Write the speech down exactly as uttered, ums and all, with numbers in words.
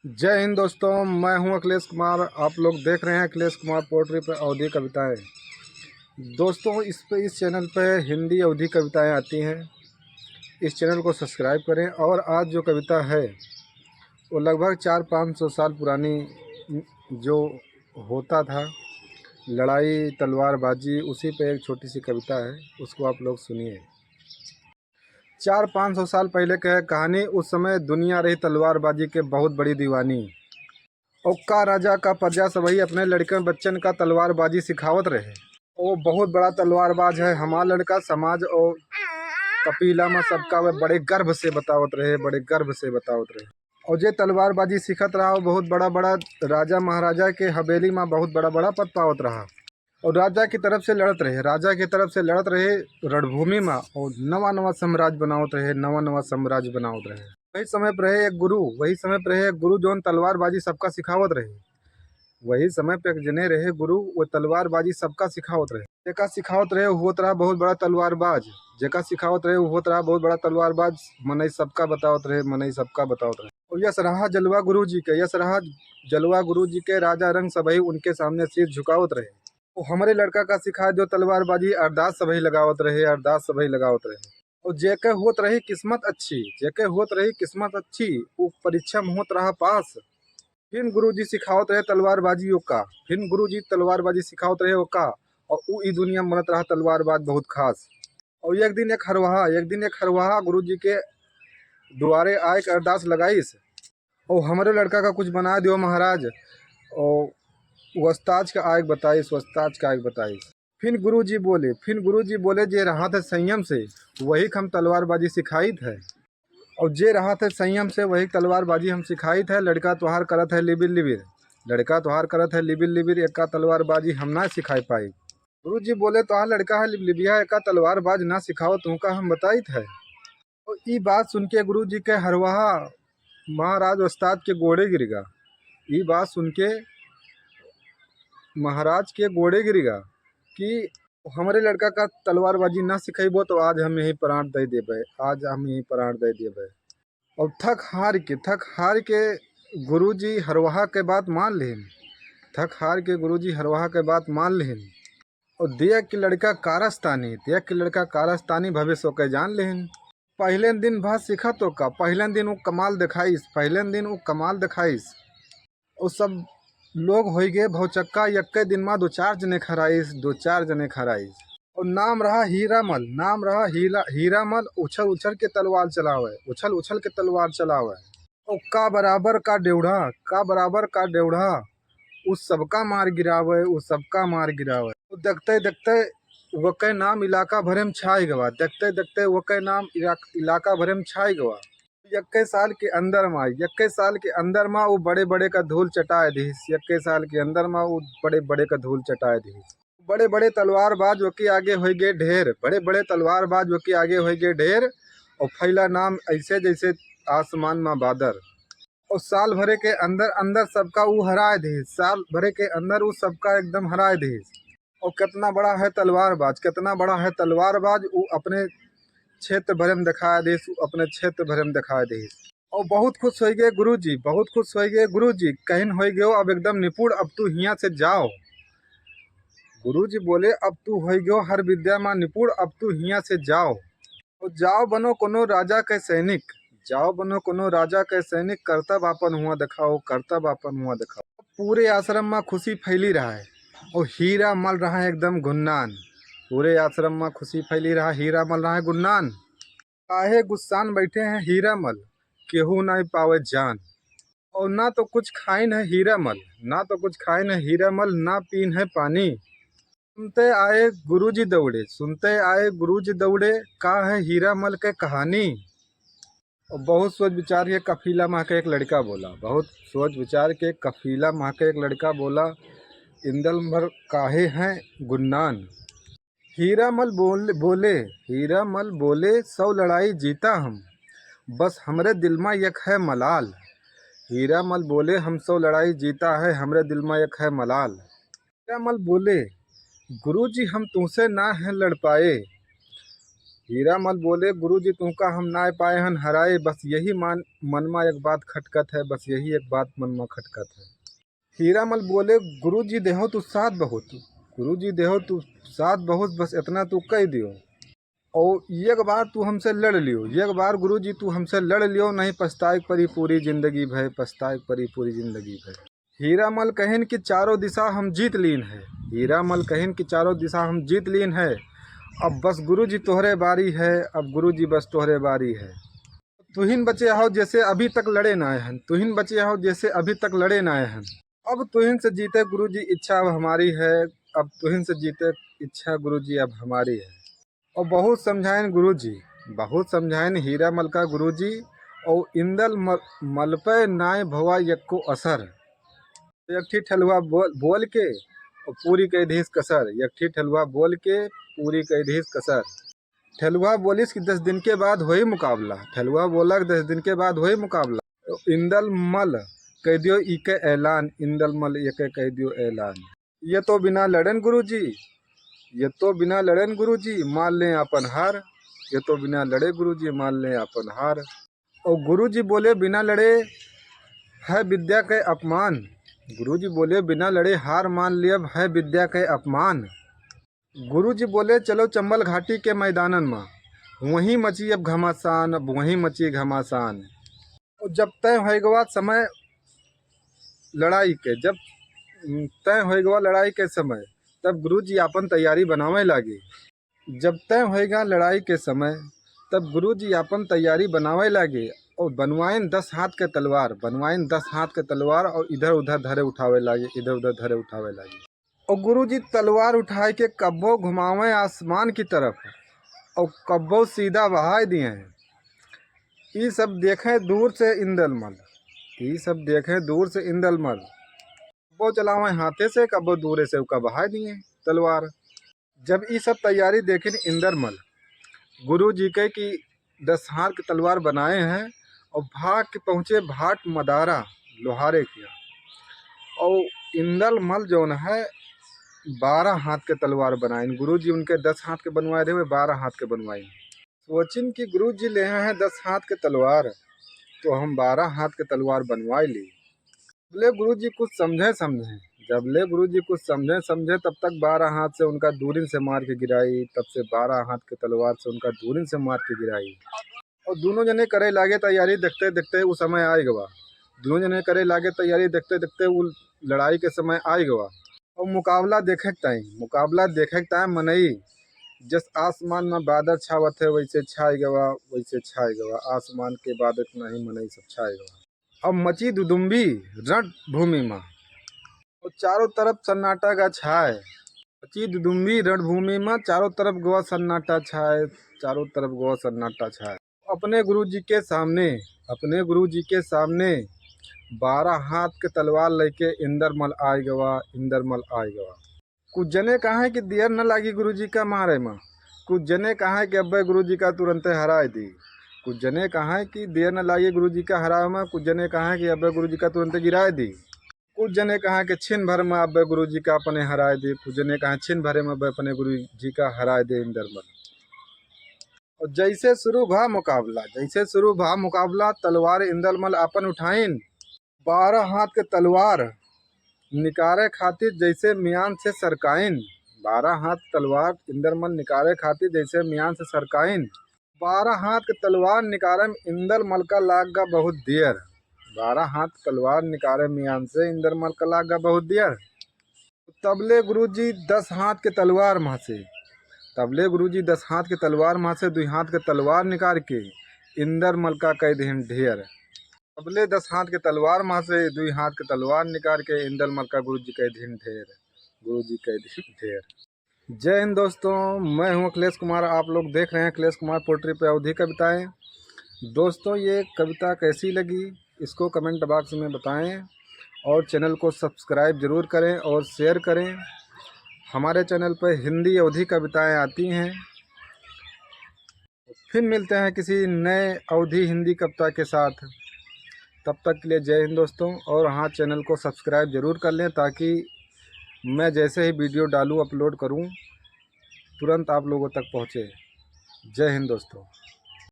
जय हिंद दोस्तों, मैं हूं अखिलेश कुमार। आप लोग देख रहे हैं अखिलेश कुमार पोएट्री पर अवधी कविताएं। दोस्तों, इस पे, इस चैनल पे हिंदी अवधी कविताएं आती हैं। इस चैनल को सब्सक्राइब करें। और आज जो कविता है, वो लगभग चार पाँच सौ साल पुरानी जो होता था, लड़ाई, तलवारबाजी, उसी पे एक छोटी सी कविता है, उसको आप लोग सुनिए। चार पाँच सौ साल पहले के कहानी। उस समय दुनिया रही तलवारबाजी के बहुत बड़ी दीवानी। और का राजा का प्रजा सबही अपने लड़कन बच्चन का तलवारबाजी सिखावत रहे। वो बहुत बड़ा तलवारबाज है हमार लड़का, समाज और कबीला में सबका वे बड़े गर्व से बतावत रहे, बड़े गर्व से बतावत रहे। और जे तलवारबाजी सीखत रहा, वो बहुत बड़ा बड़ा राजा महाराजा के हवेली में बहुत बड़ा बड़ा पद पावत रहा। और राजा की तरफ से लड़त रहे, राजा की तरफ से लड़त रहे रणभूमि में, और नवा नवा साम्राज्य बनावत रहे, नवा नवा साम्राज्य बनावत रहे। वही समय पर रहे एक गुरु, वही समय पर रहे एक गुरु जौन तलवारबाजी सबका सिखावत रहे। वही समय पे एक जने रहे गुरु, वो तलवारबाजी सबका सिखावत रहे। जेका सिखावत रहे, वो होत रहा बहुत बड़ा तलवारबाज। जेका सिखावत रहे, वो होत रहा बहुत बड़ा तलवारबाज। मनई सबका बतावत रहे, मनई सबका बतावत रहे। और यस रहा जलवा गुरु जी के, यस रहा जलवा गुरु जी के। राजा रंग सबही उनके सामने शीश झुकावत रहे। वो हमरे लड़का का सिखा दो तलवारबाजी, अरदास सबही लगावत रहे, अरदास सबही लगावत रहे। और जेके होत रही किस्मत अच्छी, जेके होत रही किस्मत अच्छी, वो परीक्षा में होत रहा पास। फिन गुरुजी सिखावत रहे तलवारबाजी ओका, फिन गुरुजी तलवारबाजी सिखावत रहे ओका, और ऊ ई दुनिया में बनत रहा तलवारबाज बहुत खास। और एक दिन एक हरवाहा, एक दिन एक हरवाहा गुरुजी के दुआरे आए के अरदास लगाइस, "और हमरे लड़का का कुछ बना दियो महाराज।" और वो उस्ताद का आए के बताइस, उस्ताद का आए के बताइस। फिन गुरुजी बोले, फिन गुरुजी बोले, "जे रहा थे संयम से, वही के हम तलवारबाजी सिखाई थे।" और जे रहा थे संयम से, वही तलवारबाजी हम सिखाई थे। लड़का तोहार करत है लिबिर लिबिर, लड़का तोहार करत है लिबिर लिबिर, एका तलवारबाजी हम ना सिखाई पाई। गुरुजी बोले, "तोहार लड़का है लिबलिबिया, एका तलवारबाज ना सिखाओ, तुमका हम बताई थे।" तो ई बात सुन के गुरुजी के हरवाहा महाराज उस्ताद के गोड़े गिर गा। ई बात सुन के महाराज के गोड़े गिर गा कि हमरे लड़का का तलवारबाजी ना सिखैबो तो आज हम यहीं प्राण दे देबे, आज हम यहीं प्राण दे देबे। और थक हार के, थक हार के गुरुजी हरवाहा के बात मान लेहिन, थक हार के गुरुजी हरवाहा के बात मान लेहिन। और देख के लड़का कारस्तानी, देख के लड़का कारस्तानी भविष्य ओके जान लेहिन। पहले दिन भा सीखा तो का, पहले दिन वो कमाल दिखाइस, पहले दिन वो कमाल दिखाइस। और सब लोग होई गए भौचक्का, यक्के दिन मा दो चार जने खराइस, दो चार जने खराइस। और नाम रहा हीरामल, नाम रहा हीरा, हीरामल उछल उछल के तलवार चलावे, उछल उछल के तलवार चलावे। और का बराबर का डेवढ़ा, का बराबर का डेवढ़ा, उ सबका मार गिरावे, उ सबका मार गिरावे। उ देखते देखते वके नाम इलाका भरे में छाई गवा, देखते देखते वके नाम इलाक-, इलाका भरे में छाई गवा। यक्के साल के अंदर मा, यक्के साल के अंदर मा उ बड़े बड़े का धूल चटाए दिहिस, यक्के साल के अंदर मा उ बड़े बड़े का धूल चटाए दिहिस। बड़े बड़े तलवारबाज वके आगे होई गए ढेर, बड़े बड़े तलवारबाज वके आगे होई गए ढेर, और फैला नाम ऐसे जैसे आसमान मा बादर। और साल भरे के अंदर, अंदर सबका ऊ हराए दिहिस, साल भरे के अंदर ऊ सबका एकदम हराए दिहिस। और कितना बड़ा है तलवारबाज, कितना बड़ा है तलवारबाज, ऊ अपने क्षेत्र भरे में दिखाए दिहिस, ऊ अपने क्षेत्र भरे में दिखाए दिहिस। और बहुत खुश होई गए गुरुजी, बहुत खुश होई गए गुरुजी, कहिन होई गयो अब एकदम निपुण, अब तू हियाँ से जाओ। गुरुजी बोले, "अब तू होई गयो हर विद्या मा निपुण, अब तू हियाँ से जाओ।" और जाओ बनो कोनो राजा के सैनिक, जाओ बनो कोनो राजा के सैनिक, करतब आपन हुआ दिखाओ, करतब आपन हुआ दिखाओ। पूरे आश्रम मा खुशी फैली रहा है और हीरामल रहा है एकदम गुन्नान। पूरे आश्रम मा खुशी फैली रहा, हीरामल रहा है गुन्नान। काहे गुस्सान बैठे हैं हीरामल, केहू नाई पावे जान। और ना तो कुछ खाइन है हीरामल, ना तो कुछ खाइन है हीरामल, ना पीन है पानी। सुनते आए गुरुजी दौड़े, सुनते आए गुरुजी दौड़े, का है हीरामल के कहानी। और बहुत सोच विचार के कफीला मा के एक लड़का बोला, बहुत सोच विचार के कफीला मा के एक लड़का बोला, "इंदल भर काहे हैं गुन्नान?" हीरामल बोल-, बोले, हीरामल बोले, "सौ लड़ाई जीता हम, बस हमरे दिल मा एक है मलाल।" हीरामल बोले, "हम सौ लड़ाई जीता है, हमरे दिल मा एक है मलाल।" हीरामल बोले, "गुरुजी, हम तुमसे ना हैं लड़ पाए, हीरा मल बोले, "गुरुजी, तुहका हम नाय पाए हन हराए, बस यही मान, मन मा एक बात खटकत है, बस यही एक बात मन मा खटकत है।" हीरा मल बोले, "गुरुजी, देहो तू साथ बहुत, गुरुजी, देहो तू साथ बहुत, बस इतना तू कह दियो। और एक बार तू हमसे लड़ लियो, एक बार गुरुजी तू हमसे लड़ लियो, नहीं पछताए के परी पूरी जिंदगी भर, पछताए के परी पूरी जिंदगी भर।" हीरा मल कहिन कि चारों दिशा हम जीत लीन है। हीरा मल कहिन कि चारों दिशा हम जीत लीन है। अब बस गुरुजी तोहरे बारी है, अब गुरुजी बस तोहरे बारी है। तुहिन बचे हो जैसे अभी तक लड़े ना आए हन, तुहिन बचे हो जैसे अभी तक लड़े ना आए हन। अब तुहिन से जीते गुरुजी इच्छा अब हमारी है, अब तुहिन से जीते इच्छा गुरुजी अब हमारी है। और बहुत समझाइन गुरुजी, बहुत समझाइन हीरा मल का गुरुजी, और इंदल म-, मल पे नाय भवा यक्को असर। एक ठी ठेलुआ बोल, बोल के और पूरी कह दीस कसर, एक ठी ठेलुआ बोल के पूरी कह दीस कसर। ठेलुआ बोलिस कि दस दिन के बाद होई मुकाबला, ठेलुआ बोला कि दस दिन के बाद होई मुकाबला। इंदल मल कह दियो इके ऐलान, इंदल मल इके कह दियो ऐलान। ये तो बिना लड़ेन गुरुजी, ये तो बिना लड़ेन गुरुजी, मान लें अपन हार। ये तो बिना लड़े गुरुजी, मान लें अपन हार। और गुरुजी बोले, "बिना लड़े है विद्या के अपमान।" गुरुजी बोले, "बिना लड़े हार मान लियब है विद्या के अपमान।" गुरुजी बोले, "चलो चंबल घाटी के मैदानन मा, वहीं मची अब घमासान, अब वहीं मची घमासान।" और जब तय होए गवा समय लड़ाई के, जब, उम, तय होए गवा लड़ाई के समय, तब गुरुजी आपन तैयारी बनावे लागे। जब तय होए गा लड़ाई के समय, तब गुरुजी आपन तैयारी बनावे लागे और बनवाइन दस हाथ के तलवार, बनवाइन दस हाथ के तलवार और इधर उधर धरे उठावे लागे, इधर उधर धरे उठावे लागे। और गुरुजी तलवार उठाए के कब्बो घुमावे आसमान की तरफ और कब्बो सीधा बहाए दिए हैं। ई सब देखे दूर से इंदलमल, ई सब देखे दूर से इंदलमल। कब्बो चलावे हाथे से, कब्बो दूरे से उका बहाए दिए तलवार। जब ई सब तैयारी देखिन इंदरमल गुरुजी के कि दस हाथ के तलवार बनाए हैं और भाग के पहुँचे भाट मदारा लोहारे के। और इंदरमल जौन है बारह हाथ के तलवार बनाइन। गुरुजी उनके दस हाथ के बनवाए रहे, वे बारह हाथ के बनवाइन। सोचिन कि गुरुजी लेहे हैं दस हाथ के तलवार, तो हम बारह हाथ के तलवार बनवाए ली। जबले गुरुजी कुछ समझे समझे, जबले गुरुजी कुछ समझे समझे, तब तक बारह हाथ से उनका दूरिन से मार के गिराई, तब से बारह हाथ के तलवार से उनका दूरिन से मार के गिराई। और दोनों जने करे लागे तैयारी, देखते देखते उ समय आए गवा। दोनों जने करे लागे तैयारी, देखते देखते उ लड़ाई के समय आए गवा। और मुकाबला देखे के ताई, मुकाबला देखे के ताई मनई जस आसमान में बादल छावत है, वैसे छाए गवा, वैसे छाए गवा। आसमान के बादल नहीं, मनई सब छाए गवा। अब मची दुदुम्बी रणभूमि मा, और चारों तरफ सन्नाटा गा छाए। मची दुदुम्बी रणभूमि मा, चारों तरफ गवा सन्नाटा छाए, चारों तरफ गवा सन्नाटा छाए। अपने गुरुजी के सामने, अपने गुरुजी के सामने बारह हाथ के तलवार लेके इंदरमल आए गवा, इंदरमल आए गवा। कुछ जने कहा है कि देर न लागी गुरुजी का मारे मा, कुछ जने कहा है कि अब्बे गुरुजी का तुरंते हराए दी, कुछ जने कहा है कि देर न लागी गुरुजी का हराए मा, कुछ जने कहा है कि अब्बे गुरुजी का तुरंते गिराए दी, कुछ जने कहा कि छिन भर मा अब्बे गुरुजी का अपने हराए दी, कुछ जने कहा छिन भरे मा अब्बे अपने गुरुजी का हराए दे इंदरमल। और जैसे शुरू भा मुकाबला, जैसे शुरू भा मुकाबला, तलवार इंदरमल आपन उठाइन। बारह हाथ के तलवार निकारे खातिर जैसे मियान से सरकाइन, बारह हाथ तलवार इंदरमल निकारे खातिर जैसे मियान से सरकाइन। बारह हाथ के तलवार निकारे में इंदरमल का लाग गा बहुत देर। बारह हाथ तलवार निकारे मियान से इंदरमल का लाग गा बहुत देर। तबले गुरुजी दस हाथ के तलवार मा से, तबले गुरुजी दस हाथ के तलवार मा से दुई हाथ के तलवार निकाल के इंदरमल का कह देहन ढेर। तबले दस हाथ के तलवार मा से दुई हाथ के तलवार निकाल के इंदरमल का गुरुजी कह देहन ढेर, गुरुजी कह देहन ढेर। जय हिंद दोस्तों, मैं हूं अखिलेश कुमार। आप लोग देख रहे हैं अखिलेश कुमार पोएट्री पे अवधी कविताएं। दोस्तों, ये कविता कैसी लगी, इसको comment box में बताएं और channel को subscribe ज़रूर करें और share करें। हमारे channel पर हिंदी अवधी कविताएं आती हैं। फिर मिलते हैं किसी नए अवधी हिंदी कविता के साथ। तब तक के लिए जय हिंद दोस्तों, और हाँ, channel को subscribe ज़रूर कर लें ताकि मैं जैसे ही video डालूँ, upload करूँ, तुरंत आप लोगों तक पहुँचे। जय हिंद दोस्तों।